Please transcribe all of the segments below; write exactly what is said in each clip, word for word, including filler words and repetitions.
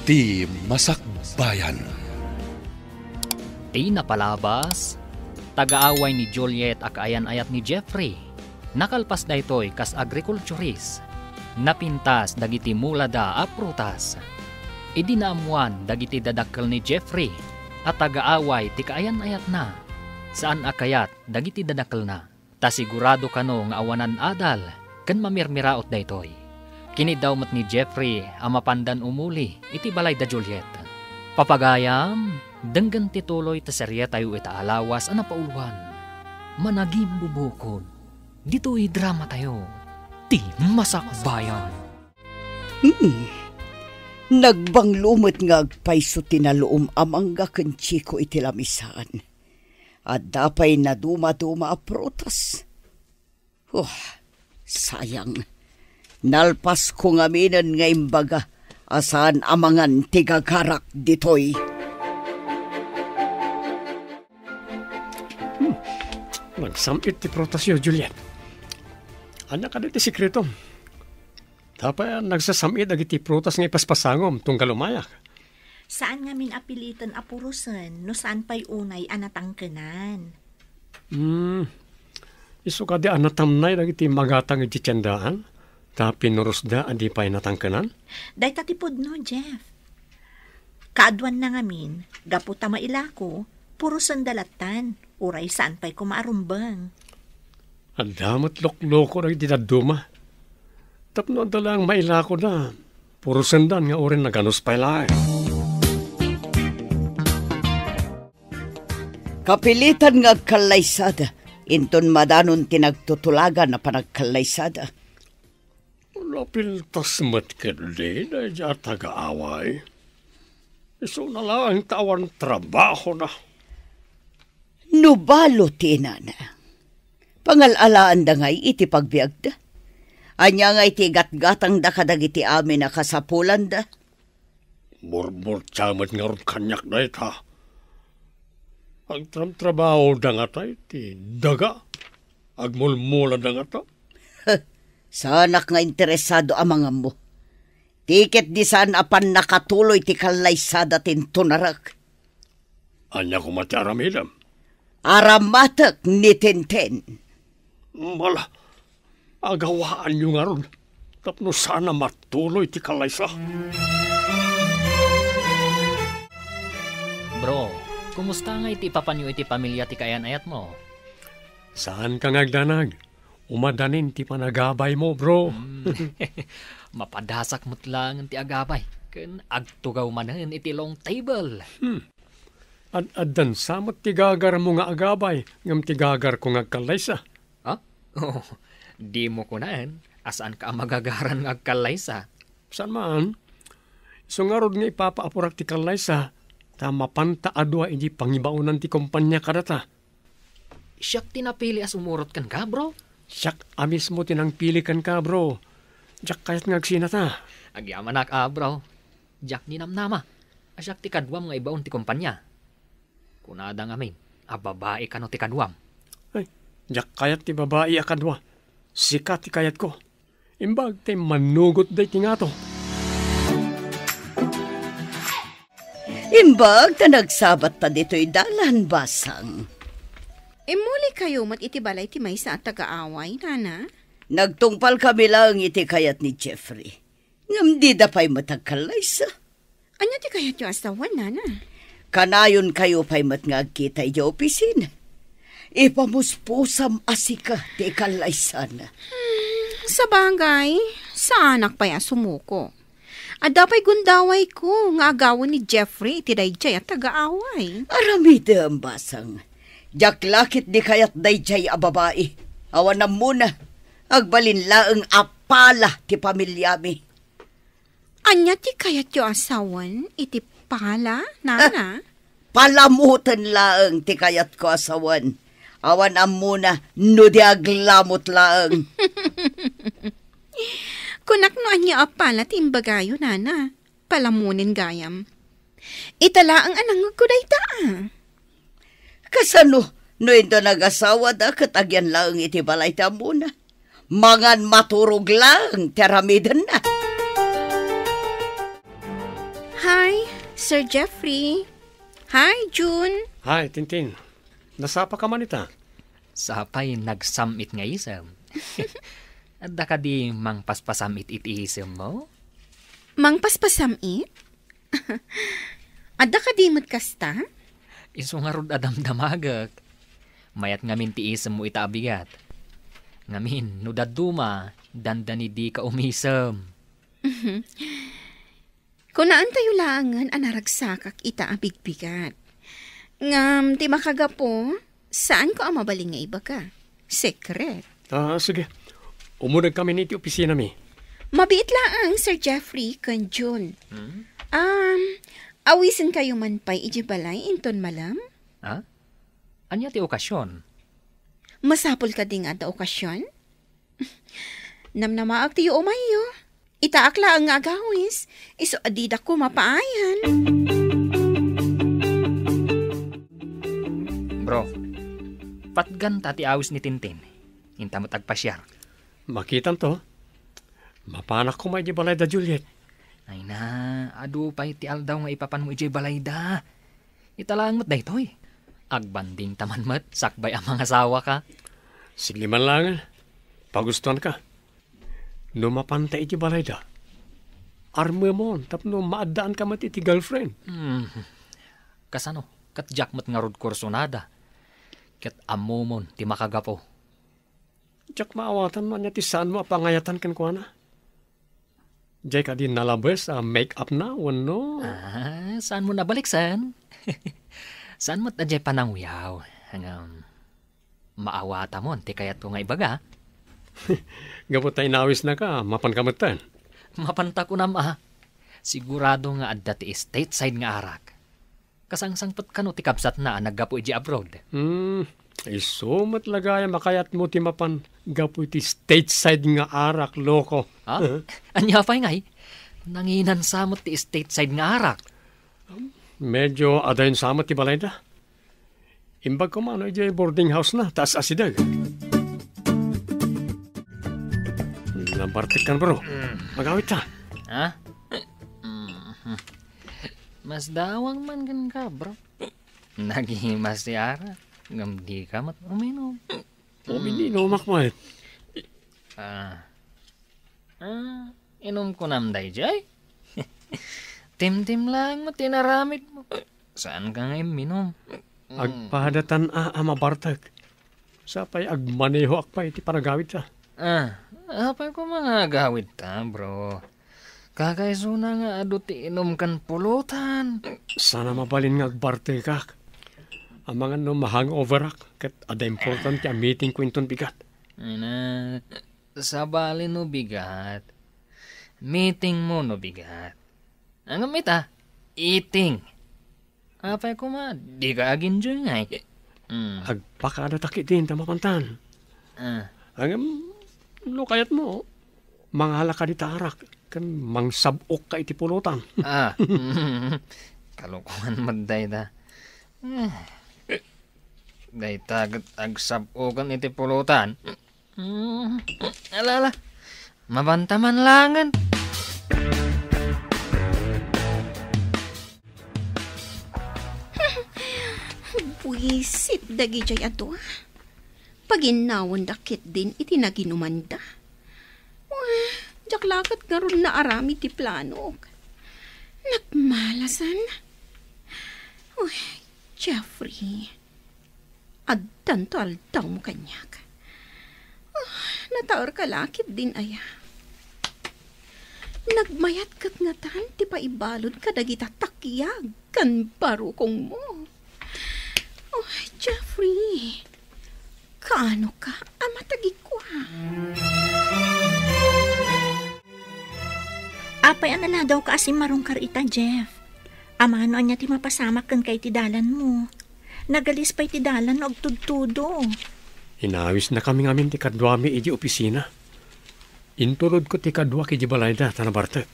Ti Masakbayan. Ti napalabas, tagaaway ni Juliet a kaayan-ayat ni Jeffrey. Nakalpas daytoy kas agrikulturist. Napintas dagiti mulada a prutas. Idi naammuan dagiti dadakkel ni Jeffrey a tagaaway ti kaayan-ayatna, saan a kayat dagiti dadakkelna. Ta sigurado kano nga awanan adal ken mamirmiraot daytoy. Kinidaw met ni Jeffrey a mapandan umuli iti balay da Juliet. Papagayam, denggen ti tuloy ti serietayo ita a lawas a napauloan, Managimbubukod. Ditoy dramatayo, Ti Masakbayan. Hmm. Nagbanglo met nga agpayso ti naluom a mangga ken Chico iti lamisaan. Adda pay nadumaduma a prutas. Oh, sayang. Nalpasko ngaminen nga imbaga a saan a mangan ti gagarak ditoy. Hmm. Nagsam-it ti prutasyo, Juliet. Ania kadi ti sekretom? Apay a nagsasam-it dagiti prutas nga ipaspasangom tunggal umayak? Saan ngamin a piliten a purosen no saan pay unay a natangkenan. Hmm. Isu kadi a natamnay dagiti magatang iti tiendaan, ta pinurosda a di pay natangkenan? Dayta ti pudno, Jeff. Kaaduanna ngamin, gapu ta mailako, purosenda lattan, uray saan pay koma a rumbeng. Adda met lukloko dagiti dadduma. Tapno adda laeng mailakoda, purosendan nga uray naganus pay laeng. Kapilitan nga agkallaysada, inton madanon ti nagtutulagan a panagkallaysada. Napintas met ketdi daydiay a tagaaway. Isuna laeng ta awan trabahona. No balo ti inana, pangal-alaanda ngay iti pagbiagda? Ania ngay ti igatgatangda kadagiti amin a kasapulanda? Burburtia met ngarud kaniak dayta. Agtrabtrabahoda ngata iti daga? Agmulmulada ngata? Saanak nga interesado a mangammo. Ti ketdi saan a pannakatuloy ti kallaysada ti intunarek. Ania koma ti aramidem? Aramatek ni Tintin. Mala, agawaanyo ngarud tapno saan a matuloy ti kallaysa. Bro, kumusta ngay ti ipapanyo iti pamilia ti kaayan-ayatmo? Saanka nga agdanag. Umadanin ti panagabaymo, bro. Hmm. Mapadasak met laeng ti agabay, ken agtugaw manen iti long table. Hmm. Ad-addan sa met ti gagarmo nga agabay, ngem ti gagarko nga agkallaysa. Ha? Oh, dimo kunaen a saanka a magagaran nga agkallaysa. Saan man. Isu ngarud nga ipapaapurak ti kallaysa, ta mapanta a dua iti pangibaonan ti kompania kadata. Siak ti napili a sumurot kenka, bro. Siak a mismo ti nangpili kenka, bro. Diak kayat nga agsinata. Agyamanak a, bro. Diak ninamnama a siak ti kaduam nga ibaon ti kompania. Kunada ngamin a babai kano ti kaduam. Ay, diak kayat ti babai a kadua. Sika ti kayatko. Imbag ta immanugot daytoy ngato. Imbag ta nagsabatta ditoy dalan, basang. Immuli kayo met iti balay ti maysa a tagaaway, nana? Nagtungpal kami laeng iti kayat ni Jeffrey. Ngem dida pay met agkallaysa. Ania ti kayatyo a sawen, nana? Kanayon kayo pay met nga agkita idiay opisina. Ipamuspusam a sika ti ikallaysana. Hmm, sabagay, saanak pay a sumuko. Adda pay gundawayko nga agawen ni Jeffrey iti daydiay a tagaaway. Aramidem, basang. Diak la ketdi kayat daydiay a babai. Awan ammona. Agbalin laeng a pala ti pamiliami. Ania ti kayatyo a sawen iti pala, nana? Palamoten laeng ti kayatko a sawen. Awan ammona no di aglamot laeng. Kunak no ania a pala ti imbagayo, nana. Palamonen gayam. Ita laeng a nangngegko dayta, a. Kasano no inton agasawada ket agyan laeng iti balay ti ammona? Mangan maturog laeng ti aramidenna. Hi, Sir Jeffrey. Hi, June. Hi, Tintin. Nasapa ka man ita? Sapay nagsam-it nga isem. Adda kadi mangpaspasam-it iti isemmo? Mangpaspasam-it? Adda kadi met kasta? Isu ngarud a damdamagek. Mayat ngamin ti isemmo ita a bigat. Ngamin, no dadduma, dandani dika umisem. Kunaentayo laengen a naragsakak ita a bigbigat. Ngem ti makagapu, saanko a mabalin nga ibaga. Sekret. Ah, sige. Umuneg kami iti opisinami. Mabiit laeng, Sir Jeffrey ken June. Hmm? Um, awisenkayo man pay idiay balay inton malem? Ah? Ania ti okasion? Masapul kadi nga adda okasion? Namnamaak ti yuumayyo. Itaak laeng nga agawis, isu a didak koma paayan. Bro, patganta ti awis ni Tintin. Inta met agpasiar. Makitanto. Mapanak koma idiay balay da Juliet. Ay na, adu pay ti aldaw nga ipapanmo idiay balayda. Ita laeng met daytoy. Agbanding ta man met, sakbay a mangasawaka. Sige man laeng. Pagustuanka. No mapanta iti balayda, armemon tapno maaddaanka met iti girlfriend. Hmm. Kasano? Ket diak met ngarud kursunada. Ket ammomon ti makagapu. Diak maawatan no ania ti saanmo a pangayatan kenkuana. Diay kadi nalabes a make-up na, wenno? Ah, saanmo nabaliksan? Saan met a diay pananguyaw? Ngem, maawatamon ti kayatko nga ibaga. Gapu ta inawisnaka, mapanka metten. Mapanta kunam a. Sigurado nga adda ti stateside nga arak. Kasangsangpet kano ti kabsatna a naggapu idiay abroad? Hmm, isu met la gayam a kayatmo ti mapan gapu iti stateside nga arak, loko. Ha? Ania pay ngay? Nanginan sa met ti stateside nga arak. Medyo adayon sa met ti balayda. Imbag ko mano idiay boarding house na, taas asideg. Nabartek kan, bro. Mm. Agawid ta. Ha? Mm. Mas dawang man kenka, bro. Nagimas ti arak, ngem dika met uminom. Uminom ak met. Ah. Ah, inumko nam daydiay? Timtim laeng met ti inaramidmo. Saanka nga imminom? Agpadatan a, a mabartek. Sapay agmanehoak pay iti panagawidta. Ah, apay koma nga agawidta, bro? Kakaisuna nga adu ti inum ken pulutan. Saan a mabalin nga agbartekak. Amangan no ma-hangoverak, ket adda importante a meetingko inton bigat. Ay na, sabali no bigat. Meetingmo no bigat. Ngem ita, eating. Apay koma, dika ag-enjoy ngay. Mm. Agpakadatak iti inta mapantan. Ah. Ngem, no kayatmo, mangalaka dita arak, ken mangsab-okka iti pulutan. Ah. Kalokohan met dayta. Eh. Dayta ket agsab-okan iti pulutan. Hmm, ala, ala. Mabanta man laengen. Buisit dagidiay a dua. Paginnawenda ketdin iti naginumanda. Uy, diak la ket ngarud naaramid ti planok. Nagmalasan. Uy, Jeffrey. Addanto aldawmo kaniak. Ah, nataerka la ketdin aya. Nagmayat ket ngatan ti paibalud kadagita takyag ken barukongmo. Oh, Jeffrey, kaano ka a matagikua? Apay a naladawka a simmarungkar ita, Jeff? Amano ania ti mapasamak kenka iti dalanmo? Nagalis pay ti dalan no agtudtudo. Inawisnakami ngamin ti kaduami iti opisina. Intulodko ti kaduak iti balayda ta nabartek.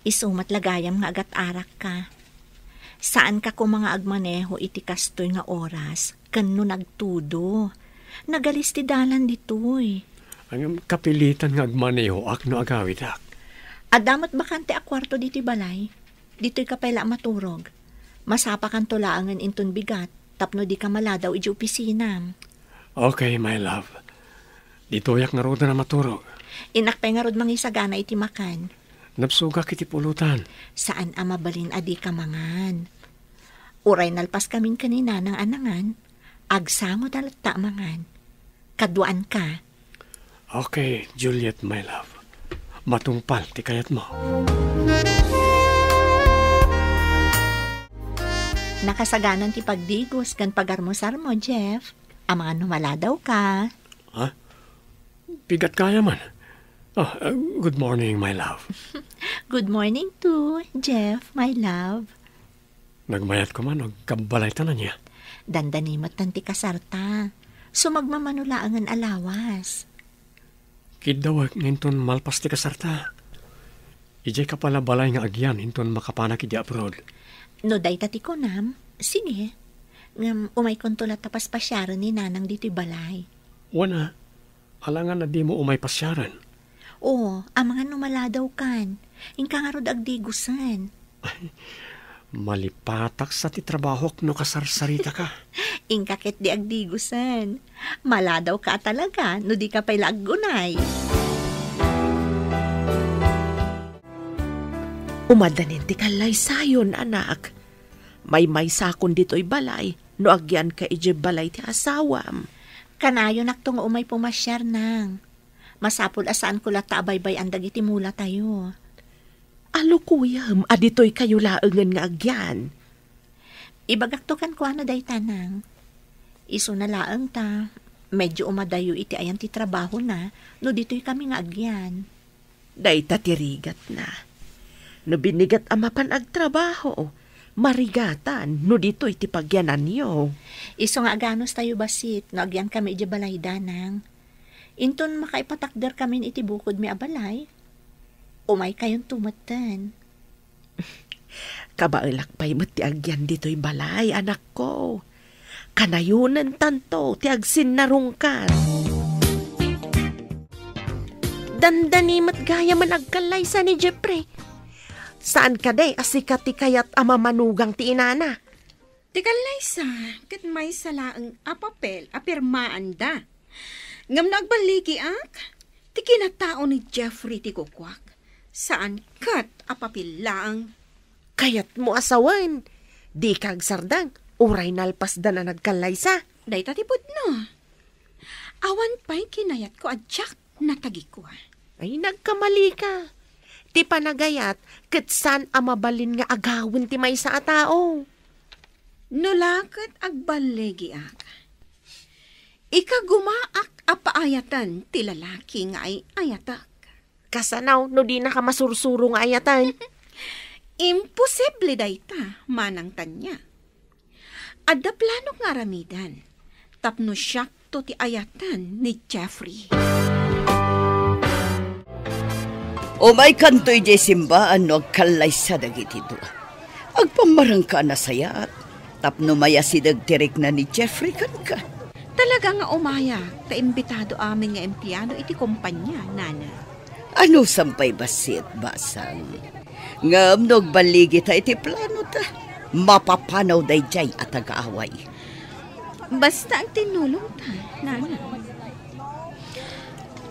Isu met la gayam nga agat-arakka. Saanka koma nga agmaneho iti kastoy nga oras ken no nagtudo. Nagalis ti dalan ditoy. Ngem kapilitan nga agmanehoak no agawidak. Adda met bakante a kuarto ditoy balay. Ditoyka pay la a maturog. Masapakanto laengen inton bigat tapno dika maladaw idiay opisinam. Okay, my love. Ditoyak ngaruden a maturog. Innak pay ngarud mangisagana iti makan. Nabsogak iti pulutan. Saan a mabalin a dika mangan. Uray nalpaskamin ken ni Nanang a nangan, agsangoda latta a mangan. Kaduaanka. Okay, Juliet, my love. Matungpal ti kayatmo. Nakasaganan ti pagdigos ken pagarmusarmo, Jeff. Amangan no maladawka. Ha? Bigat gayam. Ah, uh, good morning, my love. Good morning too, Jeff, my love. Nagmayat koma no agkabbalaytan ania? Dandani met ti kasarta. Sumagmamano laengen a lawas. Kiddawek nga inton malpas ti kasarta, idiayka pay la balay nga agyan inton makapanak idiay abroad. No dayta ti kunam, sige. Ngem umaykonto latta paspasiaren ni Nanang ditoy balay. Wen a, alangan a dimo umay pasiaren. Oo, amangan no maladawkan. Inka ngarud agdigosen. Malipatak sa ti trabahok no kasarsaritaka. Inka ketdi agdigosen. Maladawka a talaga no dika pay la agunay. Umadanin ti kallaysayon, anak. Maymaysakon ditoy balay no agyanka idiay balay ti asawam. Kanayonakto nga umay pumasiar, Nang. Masapul a saanko latta a baybay-an dagiti mulatayo. Alukuyem a ditoykayo laengen nga agyan. Ibagakto kenkuana dayta, Nang. Isuna laeng ta, medio umadayo iti ayan ti trabahona no ditoykami nga agyan. Dayta ti rigatna. No binigat a mapan agtrabaho, marigatan no ditoy ti pagyananyo. Isu nga aganustayo bassit no agyankami idiay balayda, Nang. Inton makaipatakderkamin iti bukodmi a balay, umaykayonto metten. Kabaelak pay met ti agyan ditoy balay, anakko. Kanayonentanto ti agsinnarungkat. Dandani met gayamen agkallaysa ni Jeffrey. Saan kadi a sika ti kayat a mamanugang ti inana? Ti kallaysa, ket maysa laeng a papel a pirmaanda. Ngem no agballigiak, ti kinatao ni Jeffrey ti kukuak, saan ket a papel laeng. Kayatmo a sawen, dika agsardeng, uray nalpasdan a nagkallaysa. Dayta ti pudno. Awan pay kinayatko a diak natagikua. Ay, nagkamalika. Ti panagayat, ket saan a mabalin nga agawen ti maysa a tao. No la ket agballigiak, ikagumaak a paayaten ti lalaki nga ay-ayatek. Kasano no dinaka masursuro nga ayaten? Imposible dayta, Manang Tanya. Adda planok nga aramiden, tapno siakto ti ayaten ni Jeffrey. Umaykanto idiay simbaan no agkallaysa dagiti dua. Agpammarengka a nasayaat, tapno mayasideg ti rikna ni Jeffrey kenka. Talaga nga umayak, ta imbitado amin nga empleado iti kompania, Nana. Anusam pay bassit, basang. Ngem no agballigita iti planota, mapapanaw daydiay a taga-away. Basta agtinnulongta, Nana.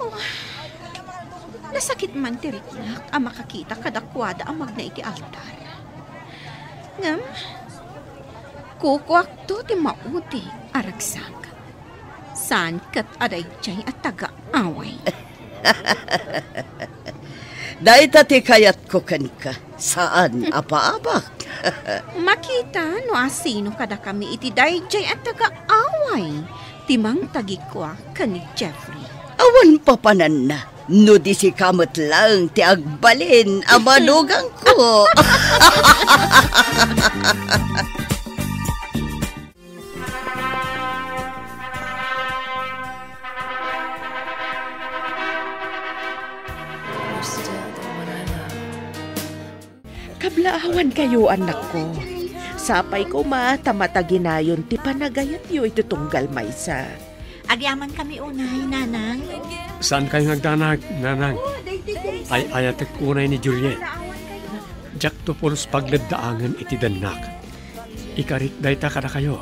Oh, nasakit man ti riknak a makakita kadakuada a magna iti altar. Ngem, kukuakto ti maudi a ragsak. Saan ket a daydiay a taga-away. Dayta ti kayatko kenka, saan a paabak. Makita no asino kadakami iti daydiay a taga-away ti mangtagikua ken ni Jeffrey. Awan papananna, no di sika met laeng ti agbalin a manugangko. Kablaawankayo, annakko. Sapay koma ta mataginayon ti panagayatyo iti tunggal maysa. Agyamankami unay, Nanang. Saankayo nga agdanag, Nanang? Ay-ayatek unay ni Juliet. Diakto pulos pagleddaangen iti dennak. Ikarik dayta kadakayo.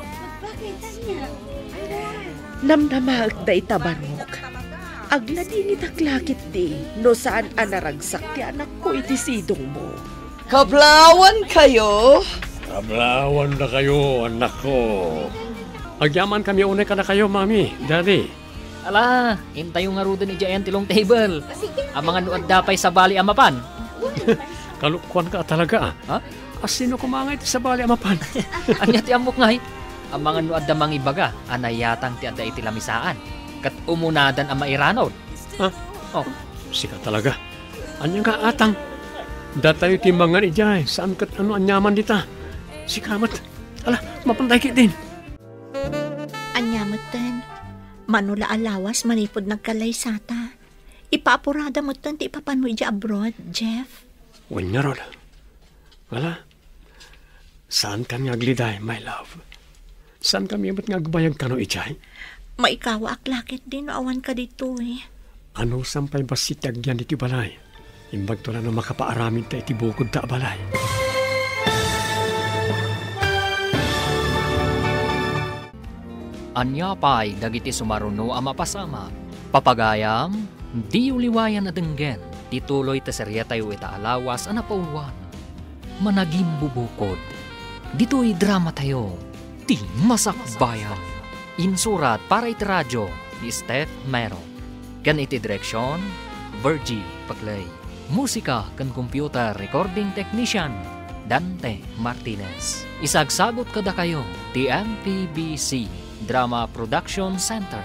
Namnamaek dayta, Barok. Agladingitak la ketdi no saan a naragsak ti anakko iti sidongmo. Kablawankayo? Kablawandakayo, annakko. Agyamankami unay kadakayo, Mami, Daddy. Ala, intayo ngaruden idiay ti long table. Amangan no adda pay sabali a mapan. Kalokuanka a talaga, ah. Ha? Asino koma ngay ti sabali a mapan? Ania ti ammok ngay? Amangan no adda mangibaga a nayatang ti adda iti lamisaan, ket umunadan a mairanud. Ha? Oh. Sika talaga. Ania nga atang? Datayo ti mangan idiay, saan ket no aniaman dita. Sika met. Ala, mapantay ketdin. Ania metten, mano la a lawas manipud nagkalaysata. Ipaapurada metten ti ipapanmo idiay abroad, Jeff. Wen ngarud. Ala, saankan nga agliday, my love. Saankami met nga agbayag kano idiay? Maikawaak la ketdi no awanka ditoy. Anusam pay bassit ti agyan ditoy balay? Imbagto la no makapaaramidta iti bukodta a balay. Ania pay dagiti sumaruno a mapasamak? Papagayam, diyo liwayan a denggen ti tuloy ti seriatayo ita a lawas a napauluan. Managimbubukod. Ditoy dramatayo, ti Masakbayan. Insurat para iti radio ni Steph Mero. Ken iti direksyon, Virgie Paclay. Musika ken computer recording technician, Dante Martinez. Isagsagut kadakayo ti M P B C Drama Production Center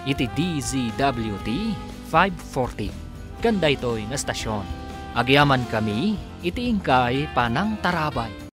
iti D Z W T five forty. Ken daytoy nga estasyon, agyamankami iti inkay panangtarabay.